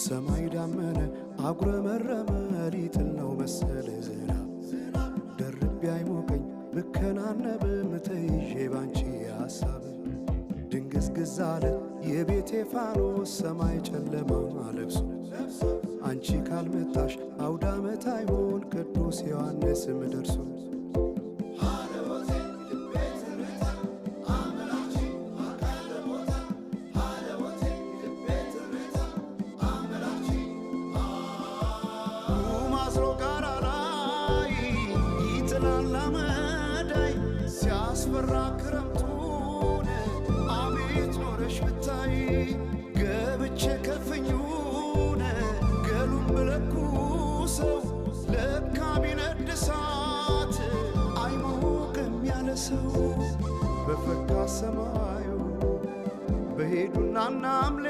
ሰማይ ዳመነ አጉረመረመ፣ ሊጥል ነው መሰል ዝናብ። ደርቤ አይሞቀኝ ብከናነብም ተይዤ ባንቺ ሐሳብ። ድንግዝግዝ አለ የቤቴ ፋኖስ፣ ሰማይ ጨለማ ለብሶ። አንቺ ካልመጣሽ አውዳመት አይሆን ቅዱስ ዮሐንስም ደርሶ። ማዝሮ ጋራ ላይ ይጥላል አመዳይ፣ ሲያስፈራ ክረምቱን አቤት ኖረሽ ብታይ። ገብቼ ከፍኙን ገሉን ብለኩሰው፣ ለካ ቢነድ እሳት አይሞቅም ያለ ሰው። በፈካ ሰማዩ በሄዱና ናምሌ